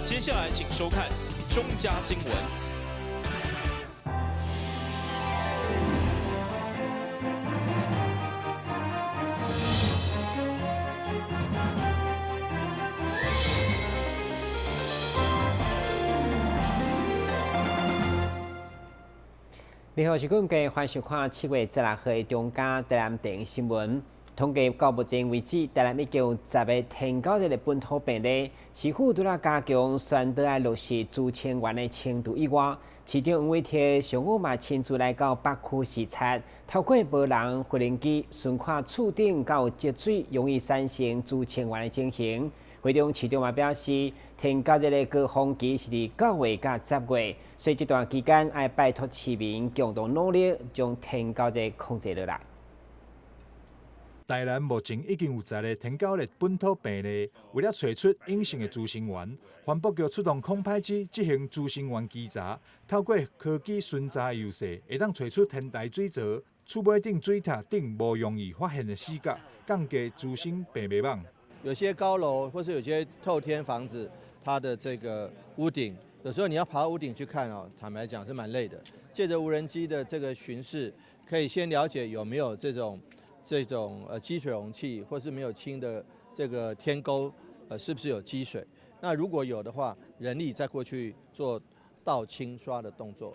接下來請收看中嘉新聞。你好，是今日歡迎收看7月16號的中嘉台南電新聞。統計到目前為止，台南已經有10個天狗熱的本土病例，市府除了加強宣導愛落實孳清源的程度以外，市長黃偉哲上午嘛親自來到北區視察，透過無人無人機巡看厝頂敢有積水容易產生孳清源的情形。會中市長嘛表示，天狗熱的高峰期是佇9月佮10月，所以這段期間愛拜託市民共同努力，將天狗熱控制落來。台南目前已經有10個天狗熱本土病例，為了揣出隱性的孳生源，環保局出動空拍機執行孳生源稽查，透過科技巡查優勢，會當揣出天台水槽、厝尾頂水塔等無容易發現的死角，降低孳生病媒網。有些高樓或是有些透天房子，它的這個屋頂，有時候你要爬到屋頂去看哦，坦白講是蠻累的。借著無人機的這個巡視，可以先了解有沒有這種積水容器，或是沒有清的這個天溝，是不是有積水？那如果有的話，人力再過去做倒清刷的動作。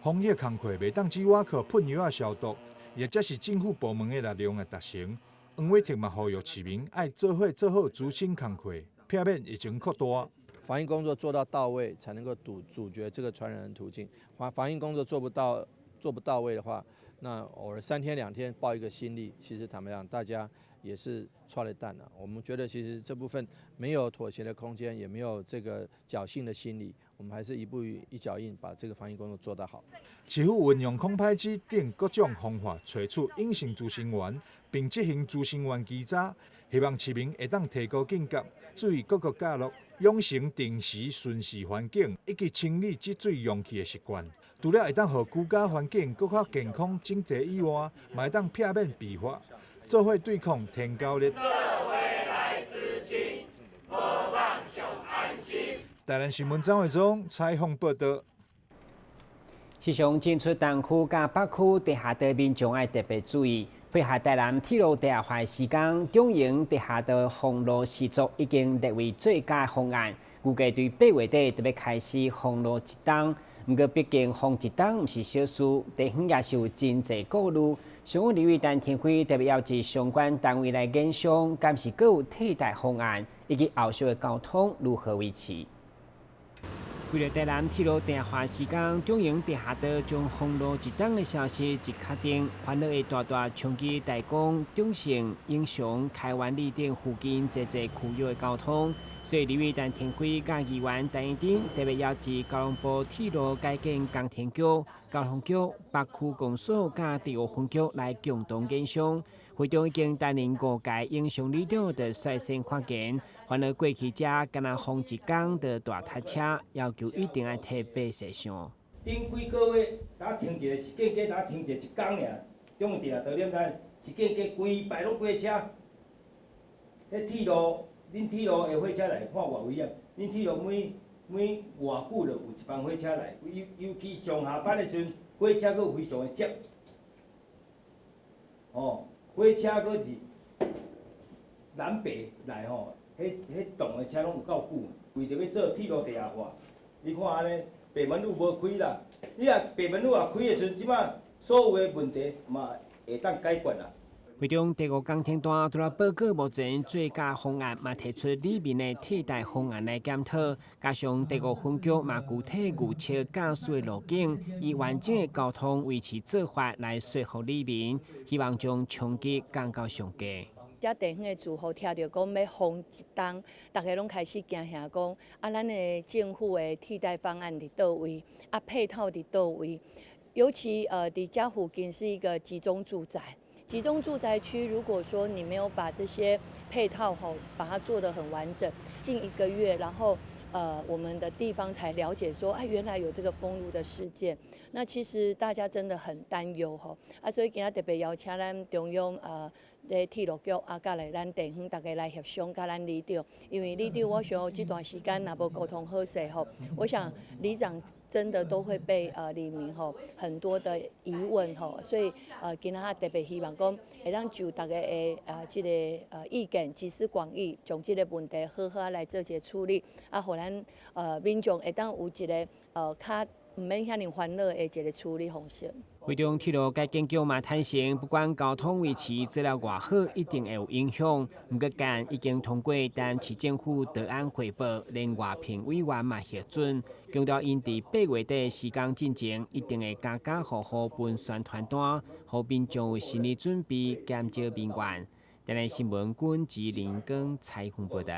防疫工課袂當只倚靠噴藥仔消毒，或者是政府部門的力量來達成。黃偉哲嘛呼籲市民愛做伙做好孳清工課，避免疫情擴大。防疫工作做到到位，才能夠阻絕這個傳染的途徑。防疫工作做不到位的話，那偶爾3天2天報一個新例，其實坦白講，大家也是剉咧等了。我們覺得其實這部分沒有妥協的空間，也沒有這個僥倖的心理，我們還是一步一腳印，把這個防疫工作做得好。市府運用空拍機等各種方法，揣出隱性孳生源，並執行孳生源稽查，希望市民會當提高警覺，注意各個角落，養成定時巡視環境以及清理積水容器的習慣。除了會當予居家環境閣較健康整齊以外，嘛會當避免病發，做伙對抗天狗熱。台南新聞張偉忠採訪報道。時常進出東區佮北區地下道民眾愛特別注意，配合台南鐵路地下化施工，中營地下道封路施作已經列為最佳方案，預計對8月底就欲開始封路一冬。毋過，畢竟封一冬毋是小事，地方也是有真濟顧慮。上午立委陳亭妃特別邀集相關單位來研商，敢是閣有替代方案，以及後續的交通如何維持。為了台南鐵路地下化施工，中營地下道將封路一冬的消息一確定，煩惱會大大衝擊大港、中正、永祥、開元里等附近濟濟區域的交通。所以，立委陳亭妃佮議員陳怡貞特別邀集交通部鐵路改建工程局、交通局、北區公所佮第五分局來共同研商。會中已經擔任五屆永祥里長就率先發言，煩惱過去遮干焦封一工就大塞車，要求一定愛提白事項。頂幾個月，才停一個，是間隔才停一工爾。中營地下道你毋知，是間隔規排攏規車。彼鐵路，恁鐵路的火車來，看偌危險。恁鐵路每偌久就有一班火車來，尤其上下班的時陣，火車閣非常的擠。哦，火車閣是南北來吼，彼棟的車攏有夠久。為著欲做鐵路地下化，你看按呢，北門路無開啦。你若北門路若開的時陣，這擺所有的問題嘛會當解決啦。會中第五工程團除了報告目前最佳方案，嘛提出里面的替代方案來檢討，加上第五分局嘛具體預測駕駛的路徑，以完整的交通維持做法來說服里民，希望將衝擊降到上低。遮地方的住戶聽著講欲封一冬，逐家攏開始驚嚇講，啊，咱的政府的替代方案佇佗位，啊，配套佇佗位，尤其佇遮附近是一個集中住宅。集中住宅區，如果說你沒有把這些配套吼，把它做得很完整，近一個月，然後我們的地方才了解說，哎，原來有這個封路的事件。那其實大家真的很擔憂吼，啊，所以今仔特別邀請咱中央咧鐵路局啊，佮來咱地方逐家來協商，佮咱里長，因為里長我想這段時間若無溝通好勢吼，我想里長真的都會被里民吼很多的疑問吼，所以今仔日特別希望講會當就逐家的這個意見集思廣益，將這個問題好好來做一個處理，啊，予咱民眾會當有一個較毋免遐爾煩惱的一個處理方式。會中鐵路改建局嘛坦承，不管交通維持做了偌好，一定會有影響。毋過案已經通過台南市政府提案匯報，連外評委員嘛核准，強調𪜶佇8月底施工進前，一定會家家戶戶分宣傳單，予民眾有心理準備，減少民怨。台南新聞軍吉林光採訪報導。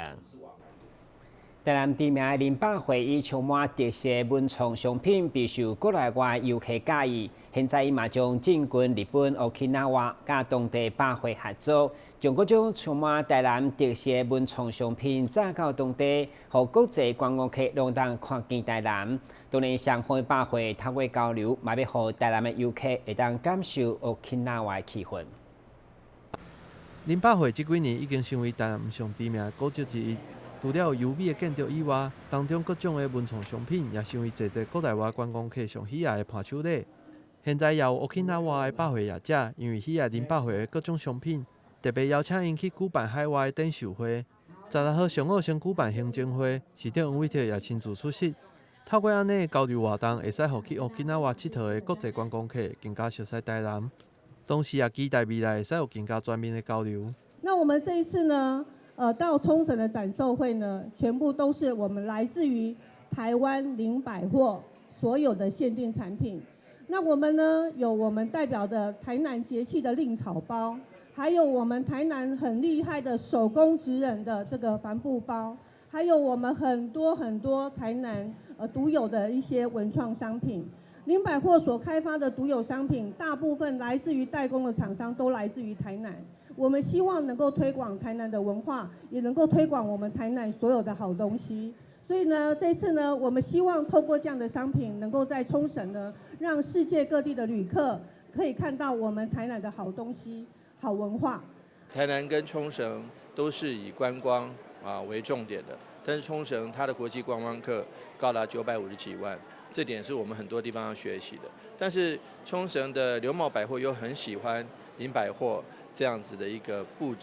台南知名的林百貨以充滿特色文創商品，備受國內外遊客佮意。現在伊嘛將進軍日本沖繩，佮當地百貨合作，將各種充滿台南特色文創商品載到當地，予國際觀光客攏當看見台南。當然，雙方百貨透過交流，嘛欲予台南的遊客會當感受沖繩的氣氛。林百貨這幾年已經成為台南上知名的古蹟之一。除了優美的建築以外，當中各種的文創商品也成為濟濟國內外觀光客上喜愛的伴手禮。現在也有沖繩的百貨業者，因為喜愛林百貨的各種商品，特別邀請𪜶去舉辦海外的展售會。16號上午先舉辦行政會，市長黃偉哲也親自出席。透過按呢的交流活動，會使予去沖繩𨑨迌的國際觀光客更加熟悉台南，同時也期待未來會使有更加全面的交流。那我們這一次呢，到沖繩的展售會呢，全部都是我們來自於台灣林百貨所有的限定產品。那我們呢，有我們代表的台南節氣的藺草包，還有我們台南很厲害的手工職人的這個帆布包，還有我們很多很多台南獨有的一些文創商品。林百貨所開發的獨有商品，大部分來自於代工的廠商，都來自於台南。我們希望能夠推廣台南的文化，也能夠推廣我們台南所有的好東西。所以呢，這次呢，我們希望透過這樣的商品，能夠在沖繩呢，讓世界各地的旅客可以看到我們台南的好東西、好文化。台南跟沖繩都是以觀光為重點的，但是沖繩它的國際觀光客高達950幾萬，這點是我們很多地方要學習的。但是沖繩的劉茂百貨又很喜歡林百貨這樣子的一個布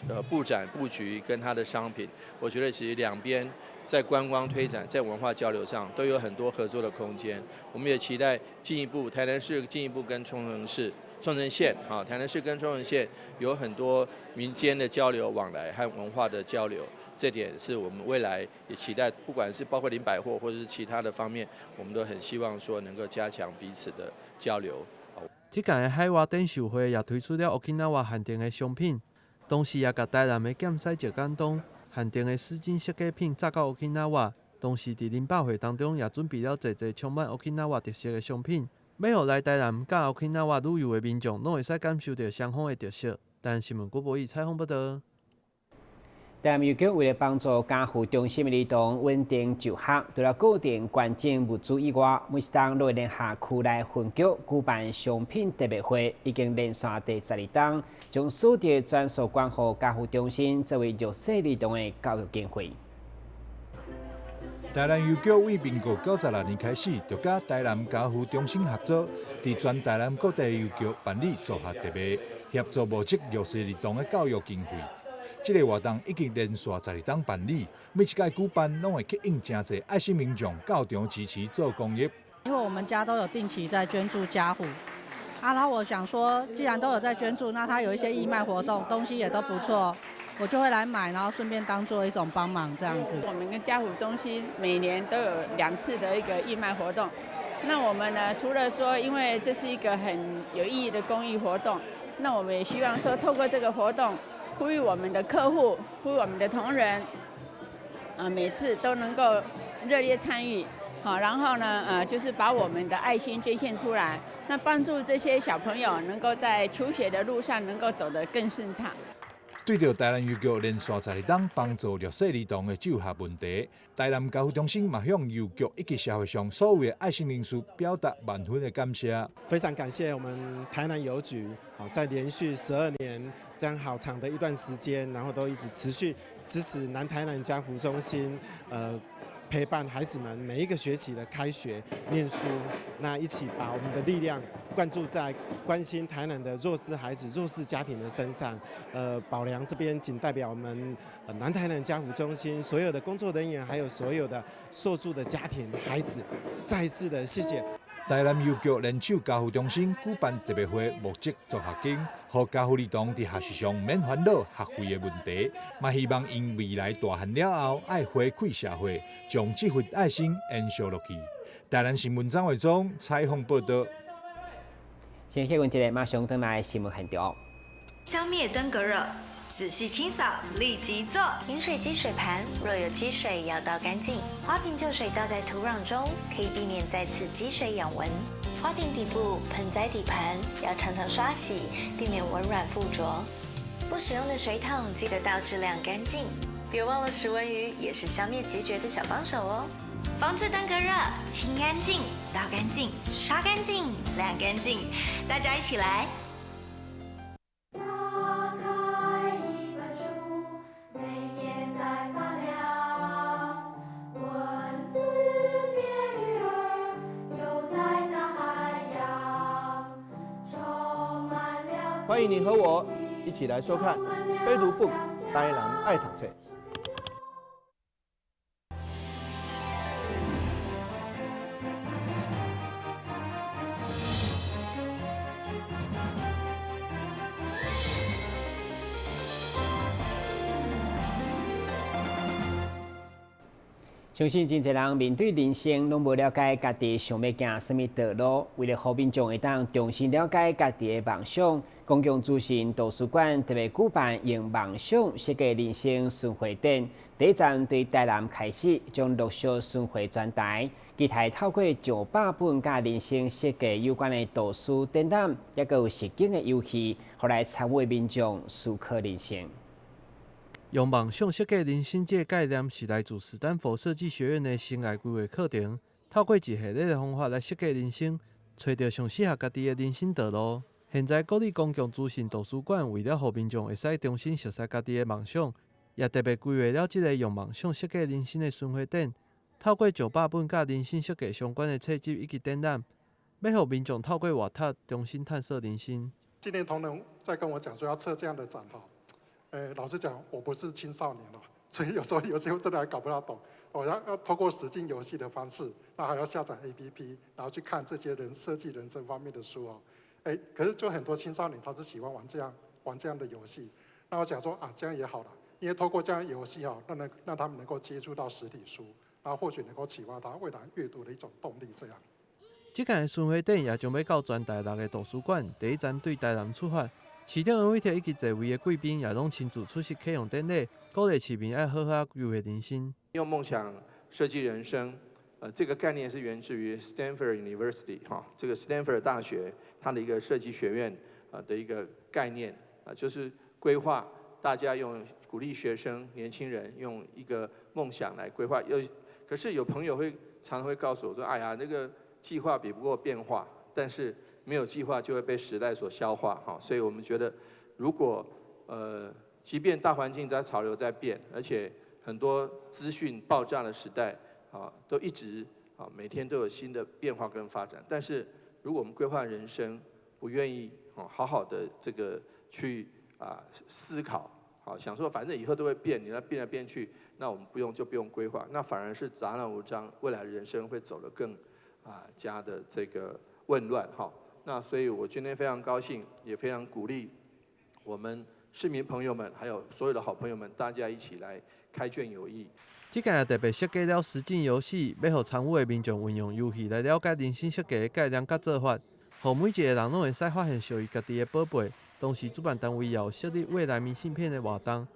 展布局跟它的商品，我覺得其實兩邊在觀光推展、在文化交流上都有很多合作的空間。我們也期待進一步台南市進一步跟沖繩市、沖繩縣啊，台南市跟沖繩縣有很多民間的交流往來和文化的交流，這點是我們未來也期待，不管是包括林百貨或者是其他的方面，我們都很希望說能夠加強彼此的交流。這屆的海外展售會也推出了沖繩限定的商品，同時也共台南的劍獅石簡當限定的絲巾設計品載到沖繩，同時佇林百貨當中也準備了濟濟充滿沖繩特色的商品，欲予來台南佮沖繩旅遊的民眾攏會使感受著雙方的特色。台南新聞郭博義採訪報導。台南郵局為了幫助家扶中心的兒童穩定就學，除了固定捐贈物資以外，每一冬攏會聯合區內分局舉辦商品特賣會，已經連續第12冬，將所得全數捐予家扶中心作為弱勢兒童的教育經費。台南郵局為民國96年開始，就佮台南家扶中心合作，佇全台南各地郵局辦理助學特賣，協助募集弱勢兒童的教育經費。這個活動已經連續12冬辦理，每一屆舉辦攏會吸引誠濟愛心民眾到場支持做公益。因為我們家都有定期在捐助家扶，啊，然後我想說，既然都有在捐助，那他有一些義賣活動，東西也都不錯，我就會來買，然後順便當做一種幫忙這樣子。我們跟家扶中心每年都有兩次的一個義賣活動，那我們呢，除了說因為這是一個很有意義的公益活動，那我們也希望說透過這個活動，呼籲我們的客戶，呼籲我們的同仁，啊，每次都能夠熱烈參與，好，然後呢，就是把我們的愛心捐獻出來，那幫助這些小朋友能夠在求學的路上能夠走得更順暢。對著台南郵局連續12冬幫助弱勢兒童的就學問題，台南家扶中心嘛向郵局以及社會上所有的愛心人士表達萬分的感謝。非常感謝我們台南郵局，在連續12年這樣好長的一段時間，然後都一直持續支持南台南家扶中心，陪伴孩子們每一個學期的開學念書，那一起把我們的力量灌注在關心台南的弱勢孩子、弱勢家庭的身上。寶良這邊僅代表我們南台南家扶中心所有的工作人員，還有所有的受助的家庭孩子，再一次的謝謝。台南郵局聯手家扶中心舉辦特別會募集助學金，予家扶兒童佇學習上免煩惱學費的問題，嘛希望𪜶未來大漢了後愛回饋社會，將這份愛心延續落去。台南新聞張偉忠採訪報道。先歇困一下，馬上轉來新聞現場。消滅登革熱，仔細清掃，立即做。飲水機水盤若有積水，要倒乾淨。花瓶舊水倒在土壤中，可以避免再次積水養蚊。花瓶底部、盆栽底盤要常常刷洗，避免蚊卵附着。不使用的水桶記得倒置晾乾淨。別忘了食蚊魚也是消滅孑孓的小幫手哦。防治登革熱，清乾淨，倒乾淨，刷乾淨，晾乾淨，大家一起來。打開一本書，每頁在發亮，文字變魚兒，游在大海洋，充滿了。歡迎你和我一起來收看《非讀 book 台南愛讀冊》。相信真濟人面對人生，攏無了解家己想欲行啥物道路。為了予民眾會當重新了解家己的夢想，公共資訊圖書館特別舉辦用夢想設計人生巡迴展。第一站對台南開始，將陸續巡迴全台，期待透過上百本佮人生設計有關的圖書展覽，抑閣有實景的遊戲，予來參與民眾思考人生。用夢想設計人生這個概念是來自史丹佛設計學院的生涯規劃課程，透過一系列的方法來設計人生，揣著上適合家己的人生道路。現在國立公共資訊圖書館為了予民眾會使重新熟悉家己的夢想，也特別規劃了這個用夢想設計人生的巡迴展，透過上百本佮人生設計相關的冊籍以及展覽，欲予民眾透過活讀重新探索人生。今年同仁在跟我講說要策這樣的展哈。老實講，我不是青少年了，所以有時候有些真的還搞不大懂。我要透過實境遊戲的方式，那還要下載 APP，然後去看這些人設計人生方面的書哦。可是就很多青少年他是喜歡玩這樣的遊戲。那我想說啊，這樣也好了，因為透過這樣遊戲哦，讓他們能夠接觸到實體書，然後或許能夠啟發他未來閱讀的一種動力。這樣。這屆巡迴展也將欲到全台6个圖書館，第一站對台南出發。市長楊偉特以及座位的貴賓也攏親自出席啟用典禮，鼓勵市民愛好好規劃人生。用夢想設計人生，這個概念是源自於 Stanford University 哈，這個 Stanford 大學它的一個設計學院的一個概念啊，就是規劃大家用鼓勵學生、年輕人用一個夢想來規劃。有，可是有朋友會常常會告訴我說：“哎呀，那個計劃比不過變化。”但是沒有計劃就會被時代所消化哈，所以我們覺得，如果即便大環境在潮流在變，而且很多資訊爆炸的時代啊，都一直啊每天都有新的變化跟發展。但是如果我們規劃人生，不願意啊好好的這個去啊思考，好想說反正以後都會變，你那變來變去，那我們不用就不用規劃，那反而是雜亂無章，未來人生會走得更啊加的這個混亂哈。那所以，我今天非常高興，也非常鼓勵我們市民朋友們，還有所有的好朋友們，大家一起來開卷有益。這屆也特別設計了實境遊戲，欲予參與的民眾運用遊戲來了解人生設計的概念佮做法，予每一個人攏會使發現屬於家己的寶貝。同時，主辦單位也有設立未來明信片的活動，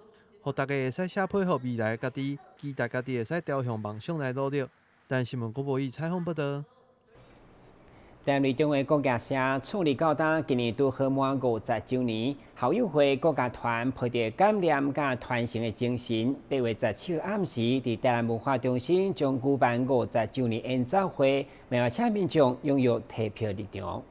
予大家會使寫批予未來的家己，期待家己會使朝向夢想來努力。台南新聞郭博義採訪報道。台南二中的國樂社創立到今，今年拄好滿50週年。校友會國樂團抱著感念佮傳承的精神，8月17號暗時，佇台南文化中心將舉辦50週年演奏會，嘛請民眾踴躍提票入場。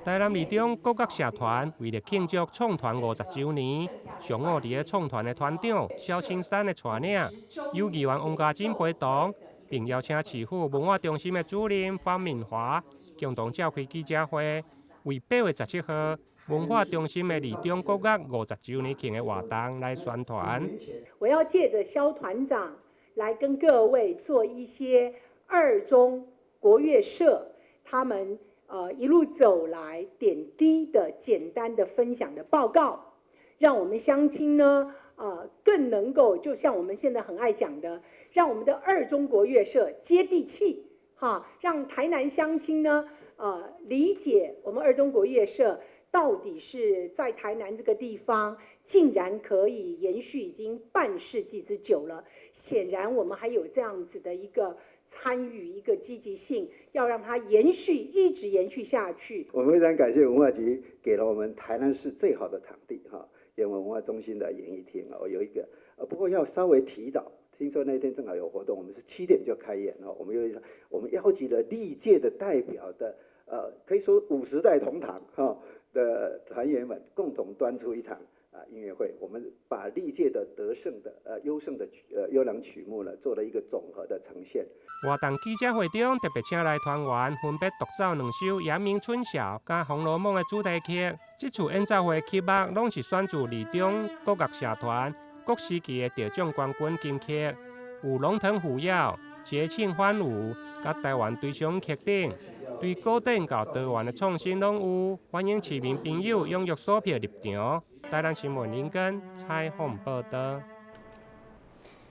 台南二中國樂社團為了慶祝創團50週年，上午佇咧創團的團長蕭青山的帶領，由議員王家珍陪同，並邀請市府文化中心的主任方敏華共同召開記者會，為8月17號文化中心的二中國樂50週年慶的活動來宣傳。我要借著蕭團長來跟各位做一些二中國樂社他們一路走來點滴的簡單的分享的報告，讓我們鄉親呢，更能夠就像我們現在很愛講的，讓我們的二中國樂社接地氣，哈，讓台南鄉親呢，理解我們二中國樂社到底是在台南這個地方，竟然可以延續已經半世紀之久了。顯然我們還有這樣子的一個參與一個積極性，要讓它延續，一直延續下去。我們非常感謝文化局給了我們台南市最好的場地，哈，給我們文化中心的演藝廳哦，有一個，不過要稍微提早。聽說那天正好有活動，我們是7點就開演哦。我們邀集了歷屆的代表的，可以說50代同堂哈的團員們，共同端出一場音樂會。我們把歷屆的得勝的優勝的優良曲目呢，做了一個總和的呈現。活動記者會中特別請來團員分別獨奏兩首《陽明春曉》佮《紅樓夢》的主題曲。這次演奏會曲目攏是選自二中國樂社團各時期的得獎冠軍金曲，有《龍騰虎躍》、《節慶歡舞》佮台灣隨想曲等，對古典到多元的創新攏有。歡迎市民朋友踴躍索票入場。台南新聞林根採訪報導。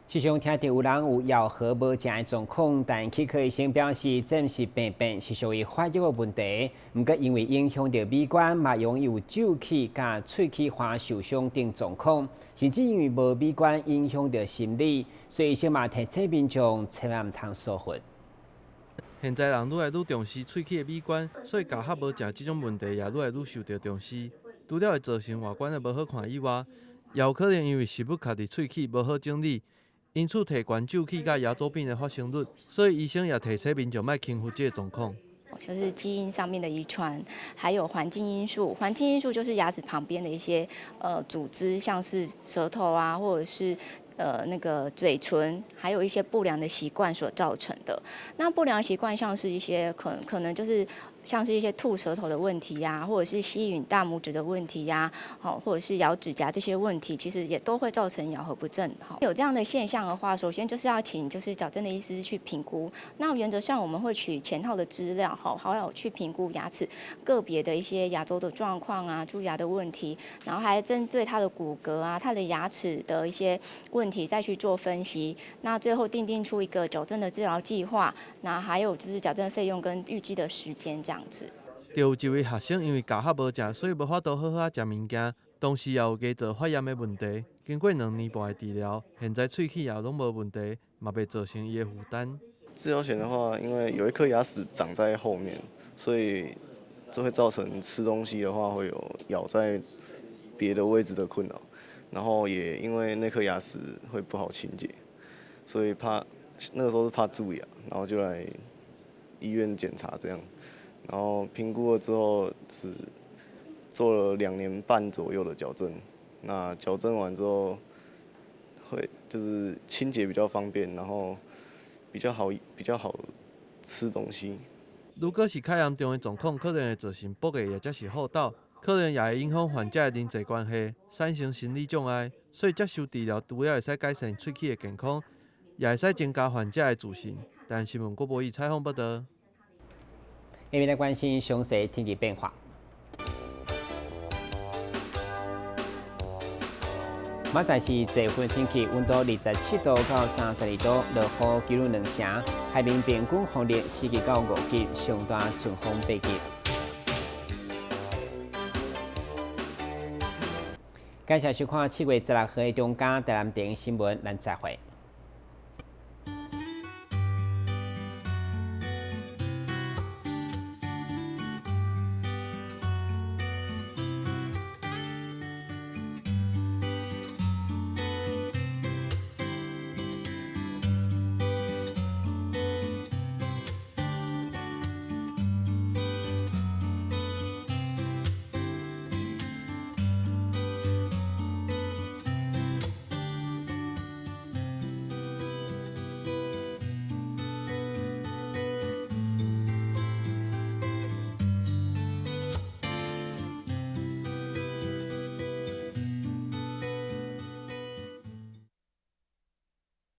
時常聽著有人有咬合無正的狀況，但齒科醫生表示，這毋是病變，是屬於發育的問題。毋過因為影響著美觀，嘛容易有蛀齒、佮喙齒花受傷等狀況，甚至因為無美觀影響著心理，所以醫生嘛提醒民眾千萬毋通疏忽。現在人愈來愈重視喙齒的美觀，所以咬合無正這種問題也愈來愈受著重視。除了會造成外觀的無好看以外，也有可能因為食物卡佇喙齒無好整理。因此，提懸蛀齒佮牙周病的發生率，所以醫生也提醒民眾莫輕忽這個狀況。就是基因上面的遺傳，還有環境因素。環境因素就是牙齒旁邊的一些組織，像是舌頭啊，或者是那個嘴唇，還有一些不良的習慣所造成的。那不良習慣像是一些可能就是像是一些吐舌頭的問題呀，或者是吸吮大拇指的問題呀，好，或者是咬指甲這些問題，其實也都會造成咬合不正。好，有這樣的現象的話，首先就是要請就是矯正的醫師去評估。那原則上我們會取全套的資料，好，好好去評估牙齒個別的一些牙周的狀況啊、蛀牙的問題，然後還針對他的骨骼啊、他的牙齒的一些問題再去做分析。那最後訂定出一個矯正的治療計劃，那還有就是矯正費用跟預計的時間這樣子。就有一位學生因為咬合無正，所以無法度好好食物件，同時也有牙槽發炎的問題。經過2年半的治療，現在喙齒也攏無問題，嘛袂造成伊的負擔。治療前的話，因為有一顆牙齒長在後面，所以這會造成吃東西的話會有咬在別的位置的困擾。然後也因為那顆牙齒會不好清潔，所以怕那個時候是怕蛀牙，然後就來醫院檢查這樣。然後評估了之後是做了2年半左右的矯正，那矯正完之後會就是清潔比較方便，然後比較好吃東西。如果是較嚴重的狀況，可能會造成剝牙或者是戽斗，可能也會影響患者的人際關係，產生心理障礙。所以接受治療，除了會使改善喙齒的健康，也會使增加患者的自信。台南新聞郭博義採訪報導。下面來關心詳細天氣變化。明仔載是濟雲天氣，溫度27度到32度，落雨幾率2成，海面平均風力4級到5級，上大陣風8級。感謝收看7月16號的中嘉台南電視新聞，咱再會。